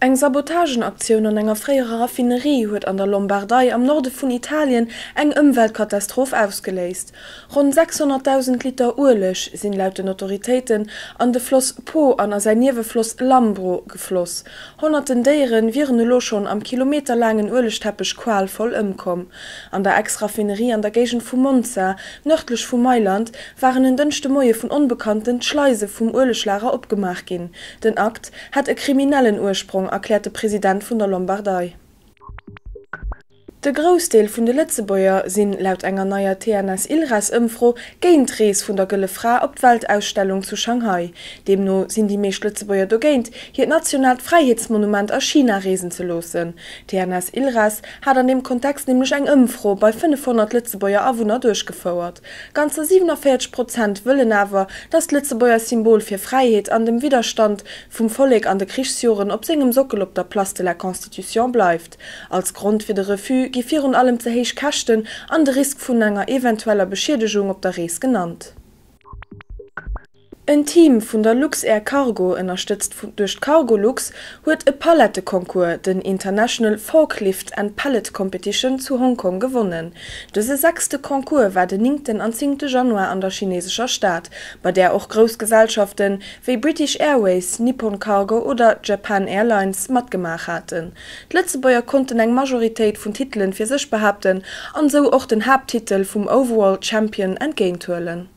Eng Sabotagenaktioun an enger fréierer Raffinerie huet an der Lombardei am Norde vun Italien eng Ëmweltkatastroph ausgeléist. Ronn 600.000 Liter Ueleg sinn laut den Autoritéiten an de Floss Po an a säin Niewefloss Lambro gefloss. Honnerten Déiere wieren elo schonn am kilometerlaangen Uelegteppech qualvoll ëmkomm. An der Ex-Raffinerie an der Géigend vu Monza, nërdlech vu Mailand, waren en Dënschde Moie vun Onbekannten d'Schleise vum Ueleglager opgemaach ginn. Den Akt hätt e kriminellen Ursprong, erkläert de President vun der Lombardei. De Groussdeel vun de Lëtzebuerger sinn, laut enger neier TNS-Ilres-Ëmfro, géint d'Rees vun der Gëlle Fra op d'Weltausstellung zu Shanghai. Deemno sinn déi meescht Lëtzebuerger dogéint, hiert nationaalt Fräiheetsmonument a China reesen ze loossen. TNS-Ilres hat an deem Kontext nämlech eng Ëmfro bei 500 Lëtzebuerger Awunner duerchgefouert. Ganzer 47 Prozent wëllen awer, datt d'Lëtzebuerger Symbol fir Fräiheet an dem Widderstand vum Vollek an de Krichsjoren op sengem Sockel op der Place de la Constitution bleift. Als Grond fir de Refus gi virun allem ze héich Käschten an de Risk vun enger eventueller Beschiedegung op der Rees genannt. En Team vun der Luxair Cargo, ënnerstëtzt duerch d'Cargolux, huet e Palletteconcours, den International Forklift and Pallet Competition zu Hongkong gewonnen. Dëse sechste Concours war den néngten an zéngte Januar an der chinesescher Stad, bei där och grouss Gesellschafte wéi British Airways, Nippon Cargo oder Japan Airlines matgemaach haten. D'Lëtzebuerger konnten eng Majoritéit vun Titelen fir sech behaapten an esou och den Haapttitel vum Overall Champion entgéint huelen.